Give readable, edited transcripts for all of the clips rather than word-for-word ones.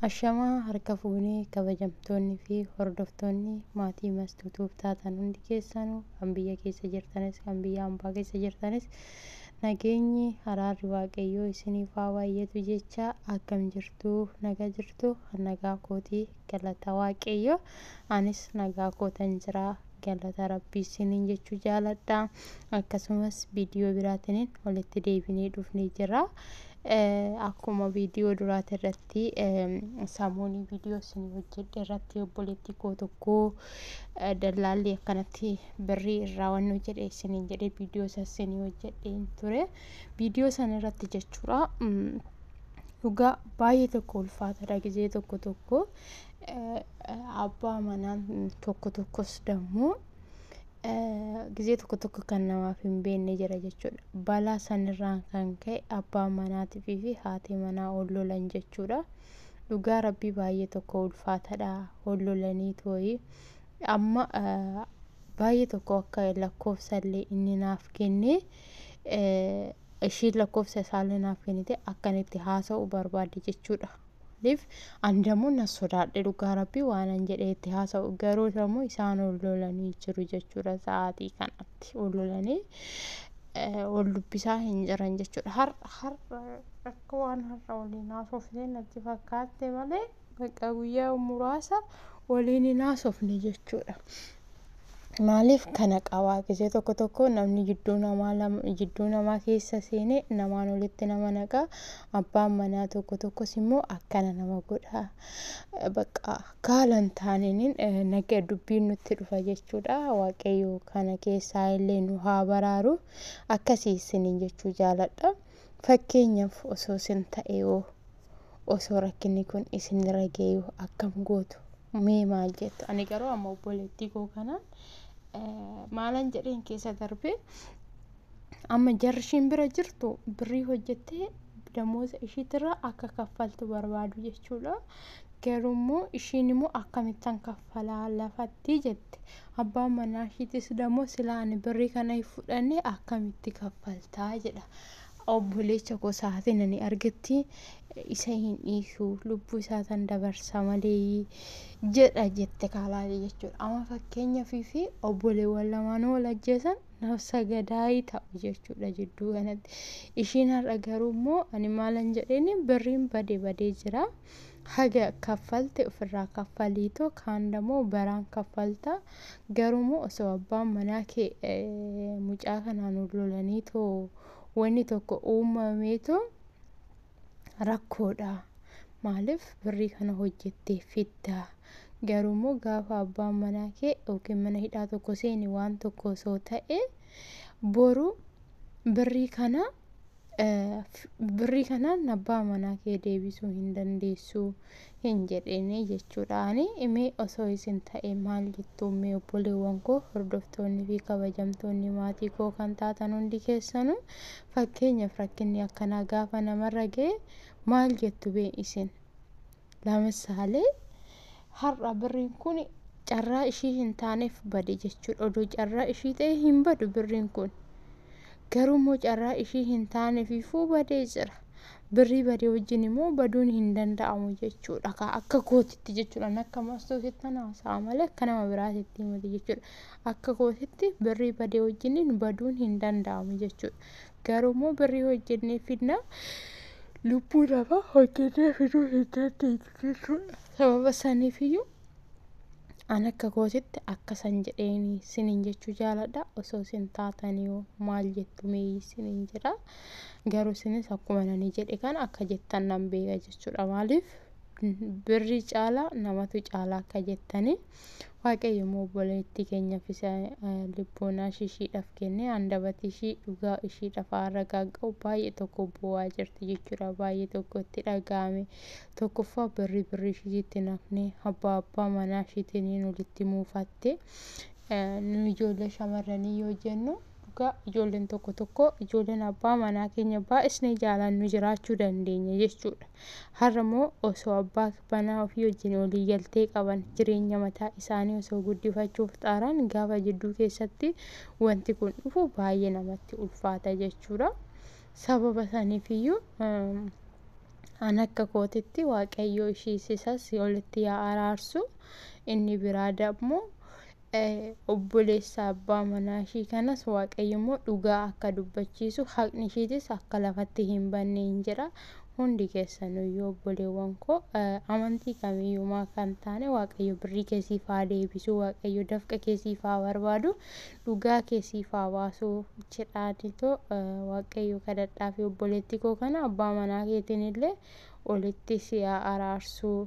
Ashamaa harka fuunee kabajamtoonni fi hordoftoonni maatii Mastuutuuf taatan hundi keessanuu, kan biyya keessa jirtanis kan biyya hambaa keessa jirtanis, nageenyi araarri Waaqayyoo isiniif haa baay'atu jecha. Akkam jirtu? Nagaa jirtu? Nagaa kootii, galata Waaqayyoo. Anis nagaa kootan jira, galata Rabbii isiniin jechuu jaaladha. Akkasumas viidiyoo biraatiin walitti deebinee dhufnee jira. Akkuma viidiyoo duraati irratti, samuunii viidiyoo isin hojjedhe irratti, obboleettii koo tokko dallaalli akkanatti birrii irraa waan jedhe isiniin jedhe, viidiyoo isa isinii hojjedheen ture. Viidiyoo sana irratti jechuudha. Dhugaa baay'ee tokko ulfaatadha. Gizee tokko tokko abbaa manaa tokko tokkos dammoo gizee tokko tokko kan namaaf hin beekne jira jechuudha. Balaa sanirraan kan ka'e abbaa manaatii fi haati manaa ol lolan jechuudha. Dhugaa Rabbii baay'ee tokko ulfaatadha. Ol lolanii tooyi. Amma baay'ee tokko akka lakkoofsa illee inni naaf kenne, ishiin lakkoofsa isaallee naaf kennite, akkan itti haasa'u barbaade jechuudha. Maaliif ani dammoo na sodaadhe, dhugaa Rabbii, waan an jedhee itti haasa'u. Garuu immoo isaan ol lolanii jiru jechuudha. Sa'aatii kanatti ol lolanii ol dubbisaa hin jiran jechuudha. Har'a har'a akka waan har'a waliin haasofne natti fakkaatte malee, bakka guyyaa muraasa waliin hin haasofne jechuudha. Maaliif kana qabaa? Gisee tokko tokko namni jidduu namaa lama, jidduu namaa keessa seenee namaan olitti nama naqa. Abbaan manaa tokko tokkos immoo akkana nama godha. Bakka haala hin taaneen naga dubbiin nutti dhufa jechuudha. Waaqayyo kana keessaa illee nu haa baraaru. Akkasii isiniin jechuu jaaladha. Fakkeenyaaf osoo isin ta'ee, osoo rakkinni kun isinirra ga'ee, akkam gootu? Mee maal jettu? Ani garuu amma obboleettii koo kanaan maalan jedheen keessa darbee, amma jarri ishiin bira jirtu birrii hojjettee damooza ishiitirraa akka kaffaltu barbaadu jechuudha. Garuu immoo ishiin immoo akkamittan kaffalaa lafatti jette. Abbaan manaa ishiitis dammoo silaa ani birrii kana hin fudhanne akkamitti kaffaltaa jedha. Obboleessa koo sa'aatiin ani argetti isa hin dhiisu, lubbuu isaa tan dabarsa malee jedha jette kaalaalee jechuudha. Amma fakkeenyaaf fi obboleewwan lamaanuu wal ajjeesan, nafsa gadaayii ta'u jechuudha jidduu kanatti. Ishiin har'a garuu immoo ani maalan jedheeni, birriin bade badee jira. Haga kaffalte ofirraa kaffaliitoo, kaan dammoo baraan kaffalta. Garuu immoo osoo abbaan manaa kee mucaa kanaan lolanii too wanni tokko uumameetoo rakkoodha. Maaliif birrii kana hojjettee fidda? Garuu immoo gaafa abbaan manaa kee yookiin mana hidhaa tokko seeni waan tokko osoo ta'e, boru birrii kanaan abbaa manaa kee deebisuu hin dandeessu hin jedheenii jechuudha. Ani mee osoo isin ta'e maal jettu? Mee obboleewwan koo, hordoftoonni fi kabajamtoonni maatii koo kan taatan hundi keessanuu, fakkeenyaaf rakkinni akkanaa gaafa namarra ga'e maal jettu bee isin? Lamisaalee har'a birriin kun carraa ishii hin taaneef bade jechuudha. Odoo carraa ishii ta'e hin badu birriin kun. Garuu immoo carraa ishii hin taaneefifuu badee jira. Birrii badee wajjin immoo baduun hin danda'amu jechuudha. Akka kootitti jechuudha. Akka Mastuutitti haasa'a malee akka nama biraatitti miti jechuudha. Akka kootitti birrii badee wajjin baduun hin danda'amu jechuudha. Garuu immoo birrii hojjennee fidna, lubbuu namaa hojjennee fiduu hin dandeenyu jechuudha. Sababa saniifiyyuu an akka kootitti akkasan jedheeni isiniin jechuu jaaladha. Osoo isin taatanii maal jettu mee isiniin jedha. Garuu isinis akkuma nani jedhe kana akka jettan nan beeka jechuudha. Maaliif birrii caalaa namatu caalaa akka jettanii. Waaqayyo immoo obboleettii keenyaaf isa lubboonaa ishiidhaaf kennee handabati ishii dhugaa ishiidhaaf haa ragaaga'u. Baay'ee tokko bu'aa jirti jechuudha. Baay'ee tokko itti dhaga'ame. Tokkoffaa birrii ishiitti nafne, abbaa manaa ishiitiin walitti muufatte. Nu ijoollee shamarranii yoo jennu, dhugaa ijoolleen tokko tokko, ijoolleen abbaa manaa keenya baay'isnee jaalannu jiraachuu dandeenya jechuudha. Har'a immoo osoo abbaa manaa ofii wajjin walii galtee qaban, jireenya mataa isaanii osoo guddifachuuf xaaran, gaafa jidduu keessatti wanti kun dhufu baay'ee namatti ulfaata jechuudha. Sababa saniifiyyuu An akka kootitti Waaqayyoo ishiis isas olitti yaa araarsu. Inni biraa dammoo obboleessa abbaa manaa ishii kanas Waaqayyo immoo dhugaa akka dubbachiisu, haqni ishiitis akka lafatti hin banne hin jedha. Hundi keessanuyyuu obboleewwan koo amantii kamiyyumaa kan taane, Waaqayyo birrii kee siif haa deebisu, Waaqayyo dafqa kee siif haa barbaadu, dhugaa kee siif haa baasu jedhaanitoo Waaqayyo kadhadhaa fi obboleettii koo kana abbaa manaa keetiin illee olitti si haa araarsu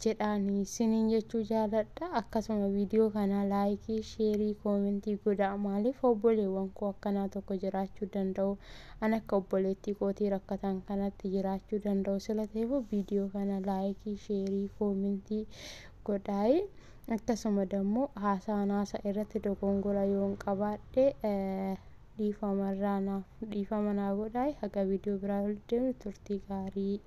jedhaanii isiniin jechuu jaaladha. Akkasuma viidiyoo kana laayikii, sheerii, koomentii godhaa. Maaliif obboleewwan koo akkanaa tokko jiraachuu danda'u, an akka obboleettii kootii rakkatan kanatti jiraachuu danda'u sila ta'eef viidiyoo kana laayikii, sheerii, koomentii godhaayi. Akkasuma dammoo haasaan haasa irratti dogongora yoon qabaadhe dhiifamarraa naaf dhiifama naa godhaayi. Haga viidiyoo biraa walitti deemnu turtii gaarii.